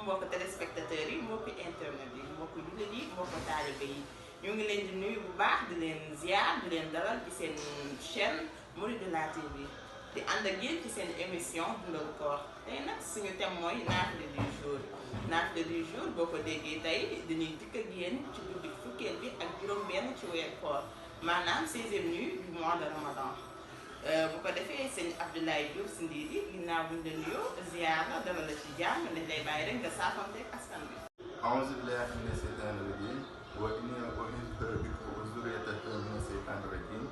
mbokk téléspectateurs yi mbokk internet yi mbokk jullit yi mbokk taalibe yi ñu ngi leen di nuyu bu baax di leen ziar di leen dalal ci seen chaîne Mouridula TV di ànd ak yéen ci seen émission dundal koor tey nag suñu thème mooy naafila du jour. naafila du jour boo ko déggee tey dañuy dikk ak yéen ci guddi fukkeel bi ak juróom-benn ci weer koor maanaam 16e nuit du mois de Ramadan. bu ko defee sëñ Abdoulaye Diop si Ndidi ginnaaw buñ la nuyoo ziar la dalal la ci jàmm dañ lay bàyyi rek nga saafanteeg askan bi. A'uuzu billaahi mina shaytaani rajiim wa innii u'iizuhaa bika wa zurriyyatahaa mina shaytaani rajiim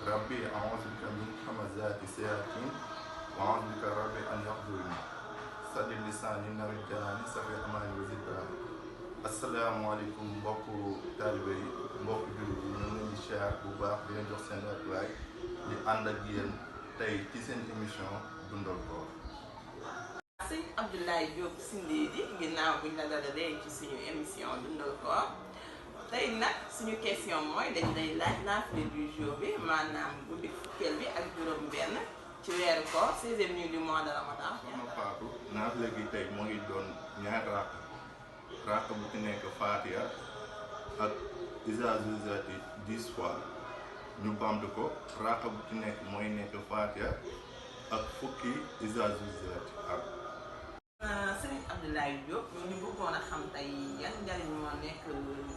rabbi a'uuzu bika min hamazaati shayaatiin wa a'uuzu bika rabbi an yahduruun saddid lisaani nawwir janaani saffi amaani wa zid baraani. asalaamaaleykum mbokku taalibe yi mbokku jullit yi ñu ngi leen di ziar bu baax di leen jox seen wàccuwaay di ànd ak yéen tey ci seen émission dundal koor. sëñ Abdoulaye Diop si Ndidi ginnaaw buñ la dalalee ci suñu émission dundal koor tey nag suñu question mooy dañ lay laaj naafila du jour bi maanaam guddi fukkeel bi ak juróom-benn ci weeru koor 16e nuit du mois de Ramadan. soxna Fatou naafila gi tey moo ngi doon ñaari ràkk bu ci nekk Faatiha ak Izaa zulzilati 10 fois. ñu bamtu ko ràkk bu ci nekk mooy nekk Faatiha ak fukki Izaa zulzilati ak. Sëriñ Abdoulaye Diop ñu bëggoon a xam tey yan njariñ moo nekk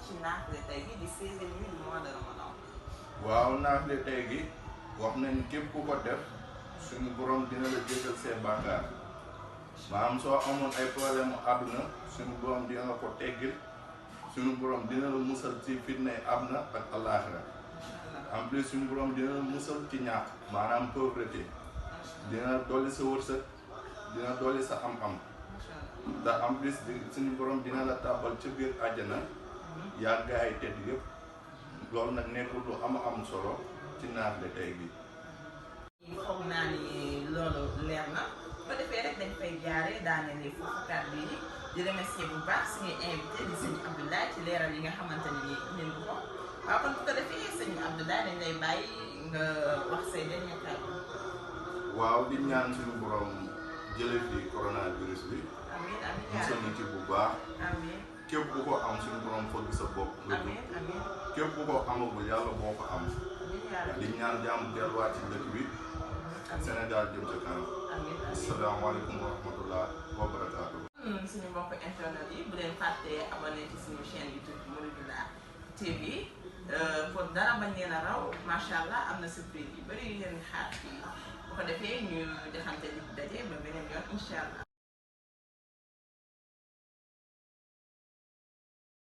ci naafila tey gi di 16e nuit du mois de Ramadan. waaw naafila tey gi wax nañ képp ku ko def suñu borom dina la jéggal seen bàkkaar maanaam soo amoon ay problème mu àdduna suñu borom dina la ko teggil suñu borom dina la musal ci fitnay àdduna ak alaaxira en plus suñu borom dina la musal ci ñàkk maanaam pauvreté dina dolli sa wërsëg dina dolli sa am-am te en plus suñu borom dina la tàbbal ci biir àjjana yaa gaa yi tedd yëpp loolu nag nekkul lu am solo ci naafila tey bi. foog naa ni loolu leer na ba defee rek dañ fay jaaree daaneel foofu kàddu yi di remercier bu baax suñuy invité di sëñ Abdoulaye ci leeral yi nga xamante ne nii indil ko waaw kon bu ko defee sëñ Abdoulaye dañ lay bàyyi nga wax say dernier kàddu. waaw di ñaan suñu borom jëlee fi coronavirus bi. amiin amiin musal na ci bu baax. amiin képp ku ko am suñu borom fëgg sa bopp. amiin amiin képp ku ko amagul yàlla boo ko am. di ñaan jàmm delluwaat ci dëkk bi. Sénégal jëm ca kanam. asalaamaaleykum wa rahmatullah wa barakaatu. suñu mbokk internet yi bu leen fàttee abonné ci suñu chaîne YouTube Mouridula TV pour dara bañ leen a raw macha allah am na surprise yu bëri yu leen xaar fii bu ko defee ñu defante di daje ba beneen yoon incha allah.